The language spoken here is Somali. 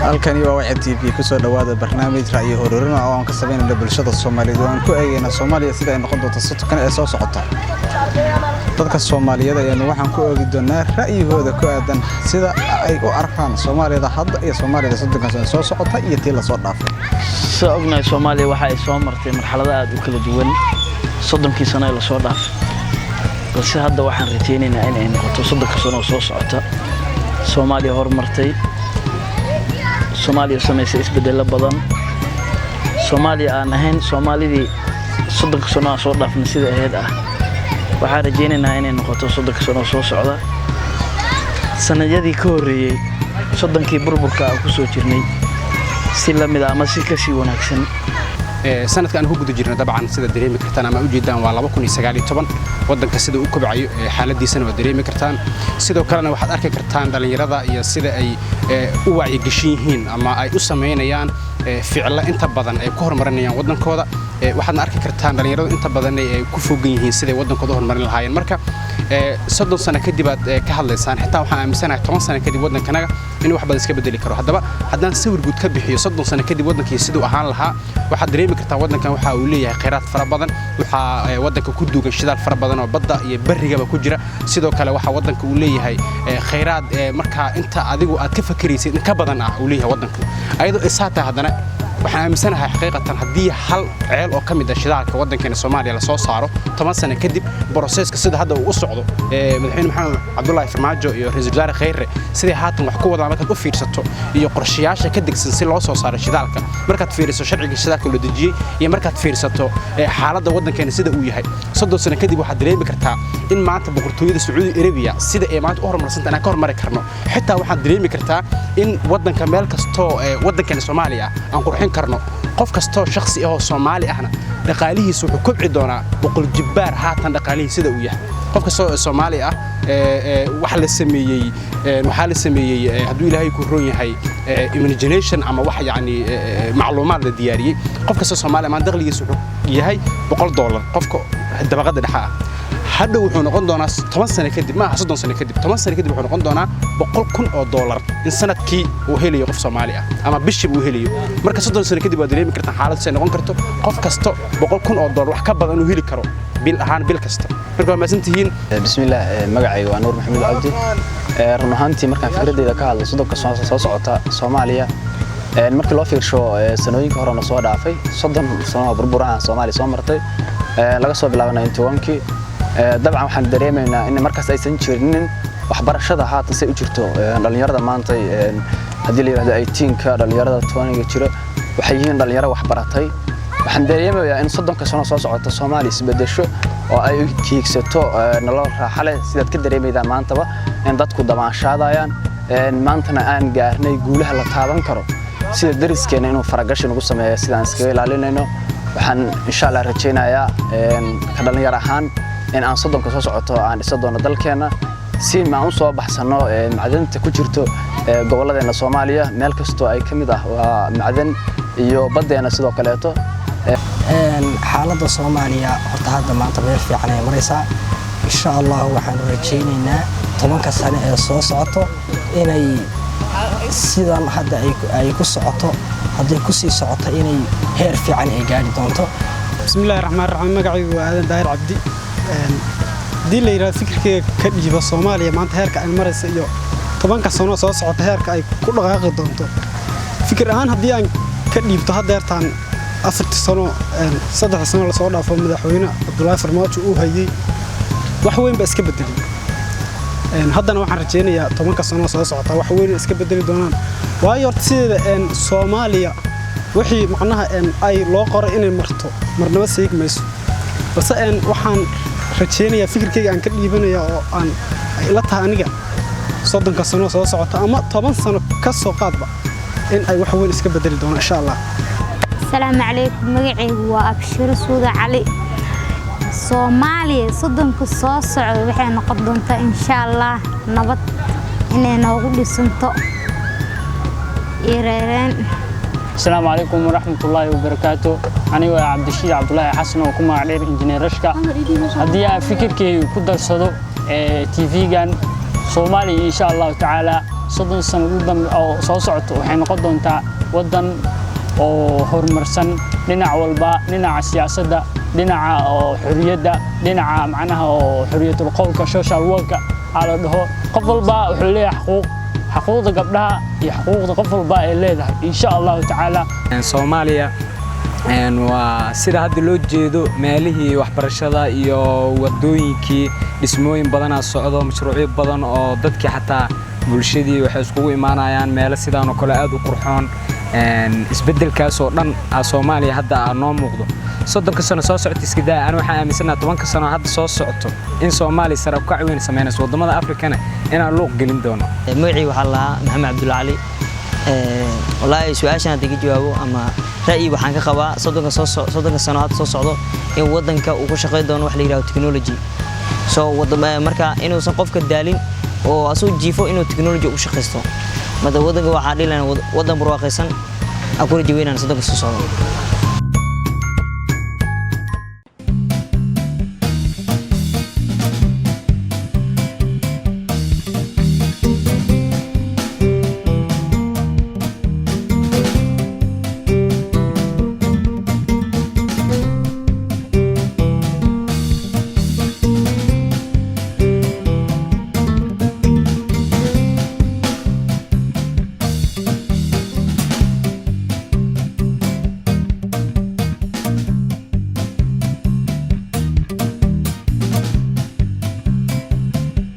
Halkani waa Wacyi TV. Kusoo dhawaada barnaamij ra'yi ururin oo aan ka sameynayno bulshada Soomaaliyeed oo aan ku eegayna Soomaaliya sida ay noqon doonto 30kan ee soo socota. Dadka Soomaaliyeed ayaanu waxaan ku oogi doonaa ra'yigooda ku aadan sida ay u arkaan Soomaaliyada hadda iyo Soomaaliyada 30kan sano soo socota iyo tii lasoo dhaafay. Sida ognahay, Soomaaliya waxa ay soo martay marxalado aad u kala duwan 30kii sano ee lasoo dhaafay, balse hadda waxaan rajaynaynaa in ay noqoto 30ka sano oo soo socota Soomaaliya horumartay, Soomaaliya samaysay isbedello badan, Soomaaliya aan ahayn Soomaalidii 30ka sano aan soo dhaafnay sida ahayd ah. Waxaan rajaynaynaa inay noqoto 30ka sano oo soo socda sannadyadii ka horreeyey 30kii burburka aan ku soo jirnay si la mid a ama si kasii wanaagsan. Sanadka aan ku guda jirno, dabcan sida dareemi kartaan ama ujeedaan, waa 2019. Waddanka sida uu kobcayo xaaladiisana waa dareemi kartaan. Sidoo kalena waxaad arki kartaan dhallinyarada iyo sida ay u wacyigeshin yihiin ama ay u samaynayaan ficilo inta badan ay ku horumarinayaan waddankooda. Waxaadna arki kartaan dhallinyaradu inta badan ay ku fogan yihiin siday waddankooda u horumarin lahaayeen. Marka 30 sano kadib aad ka hadlaysaan, xitaa waxaan aaminsanahay 10 sano kadib waddankanaga inuu wax badan iska bedeli karo. Haddaba haddaan sawir guud ka bixiyo 30 sano kadib waddankii siduu ahaan lahaa, waxaad dareemi kartaa waddankan waxa uu leeyahay khayraad fara badan. Waxaa waddanka ku duugan shidaal fara badan oo badda iyo barrigaba ku jira. Sidoo kale waxaa waddanka uu leeyahay khayraad markaa inta adigu aad ka fakeraysid in ka badan ah uu leeyahay waddanku. Ayadoo isaa tahay, haddana waxaan aaminsanahay xaqiiqatan haddii hal ceel oo ka mid ah shidaalka waddankeena Soomaaliya la soo saaro 10 sano kadib, process-ka sida hadda uu u socdo, Madaxweyne Maxamed Cabdullaahi Farmaajo iyo Ra'iisul Wasaare Khayre siday haatan wax ku wadaan markaad u fiirsato, iyo qorshayaasha ka degsan si loo soo saaro shidaalka, markaad fiiriso sharciga shidaalka la dejiyey, iyo markaad fiirsato xaaladda waddankeena sida uu yahay 30 sano kadib, waxaad dareemi kartaa in maanta Boqortooyada Sacuudi Arabiya sida ay maanta u horumarsanta inaan ka hormari karno. Xitaa waxaad dareemi kartaa in waddanka meel kastoo waddankeena Soomaaliya ah aan qurxin karno. Qof kastoo shakhsi ah oo Soomaali ahna dhaqaalihiisu wuxuu kobci doonaa 100 jibbaar haatan dhaqaalihii sida uu yahay. Qof kastoo Soomaali ah waxa la sameeyey, waxaa la sameeyey, hadduu Ilaahay ku roon yahay, imagination ama wax yacni macluumaad la diyaariyey. Qof kastoo Soomaali maan dakhligiisu wuxuu yahay $100 qofka dabaqadda dhexe ah. Hadhow wuxuu noqon doonaa 10 sano kadib, maaha 30 sano kadib, 10 sano kadib wuxuu noqon doonaa $100,000 in sanadkii uu helayo qof Soomaali ah ama bishiiba uu helayo. Marka 30 sano kadib waad dareemi kartaa xaalad say noqon karto, qof kasto $100,000 wax ka badan uu heli karo bil ahaan, bil kasta. Marka waa mahadsantihiin. Bismillaah, magacayga waa Nuur Maxamuud Cabdi. Run ahaantii markaan fikradeyda ka hadlo 30ka sano soo socota Soomaaliya, markii loo fiirsho sanooyinka horena soo dhaafay, 30 sano oo burburahan Soomaaliya soo martay laga soo bilaabo 91kii, dabcan waxaan dareemaynaa in markaas aysan jirinin waxbarashada haatan say u jirto. Dhallinyarada maanta, haddii la yidhahdo 18-ka, dhallinyarada 20-ga jiro waxay yihiin dhallinyaro waxbaratay. Waxaan dareemayaa in 30ka sano soo socota Soomaaliya isbedesho oo ay hiigsato nolol raaxa leh, sidaad ka dareemaydaan maantaba in dadku damaanshaadayaan, maantana aan gaarnay guulaha la taaban karo, sida dariskeena inuu faragashi nagu sameeyo sidaan iskaga ilaalinayno. Waxaan insha Allah rajaynayaa ka dhallinyar ahaan in aan 30ka soo socoto aan dhisa doono dalkeenna, si aan u soo baxsano macdanta ku jirto gobolladeenna Soomaaliya. Meel kastoo ay ka mid ah waa macdan, iyo baddeena sidoo kaleeto. Xaaladda Soomaaliya horta hadda maanta meel fiican ay maraysaa. Insha Allah waxaanu rajaynaynaa 10ka sano ee soo socoto inay sidan hadda ay ku socoto, hadday kusii socoto, inay heer fiican ay gaari doonto. Bismillahi raxmaan raxiim. Magacaygu waa Aadan Daahir Cabdi. Haddii la yidhahdo fikirkeyga ka dhiiba Soomaaliya maanta heerka ay maraysa iyo 10ka sano soo socota heerka ay ku dhaqaaqi doonto, fikir ahaan haddii aan ka dhiibto, haddeertaan 4tii sano, 3dii sano lasoo dhaafo madaxweyne Cabdulaahi Farmaajo uu hayey, wax weyn baa iska bedelay. Haddana waxaan rajaynayaa 10ka sano soo socota wax weyn iska bedeli doonaan, waayo horta sideeda Soomaaliya wixii macnaha ay loo qoray inay marto marnaba seegi mayso. Balse waxaan rajaynayaa, fikirkayga aan ka dhiibanaya oo aan ila tahay aniga, 30ka sano soo socota ama 10 sano ka soo qaadba in ay wax weyn iska bedeli doonaan, insha Allah. Asalaamu calaykum. Magacaygu waa Abshiro Suuda Cali. Soomaaliya 30ka soo socda waxay noqon doontaa, insha Allah, nabad inay noogu dhisanto iyo reereen. Asalaamu calaykum waraxmatullaahi wabarakaatu. Aniga waa Cabdishiid Cabdulaahi Xasan oo ku magac dheer Injineer Rashka. Haddii aan fikirkeyga ku darsado TV-gan Soomaaliya, insha Allahu tacaala. 30 sano u dambe oo soo socoto waxay noqon doontaa waddan oo horumarsan dhinac walba, dhinaca siyaasadda, dhinaca oo xorriyadda, dhinaca macnaha oo xorriyatul qowlka, social work-ka aa la dhaho. Qof walba wuxuu leeyahay xuquuq, xuquuqda gabdhaha iyo xuquuqda qof walba ay leedahay, insha Allahu tacaala. Soomaaliya waa sida hadda loo jeedo, meelihii waxbarashada iyo wadooyinkii, dhismooyin badanaa socdo, mashruucyo badan oo dadkii xataa bulshadii waxay iskugu imaanayaan meelo sidaan oo kale aad u qurxoon. Isbeddelkaas oo dhan aa Soomaaliya hadda aa noo muuqdo. 30-ka sano soo socota iska daa, ani waxaan aaminsanaha 10-ka sano hadda soo socoto in Soomaaliya sare u kac weyn samaynayso, waddamada Afrikana inaan luuq gelin doono. Magacii waxaa lahaa Maxamed Cabdulla Cali. Wallaahi su-aashan hadda ka jawaabo ama ra'yi waxaan ka qabaa 30-ka sano hadda soo socdo in waddanka uu ku shaqayn doono wax la yidhahdo technology. So marka inuusan qofka daalin oo asuu jiifo inuu technology u shaqaysto. Marka waddanka waxaa dhihi lahaa waddan barwaaqaysan aan ku rajo weynaan 30-ka soo socdo.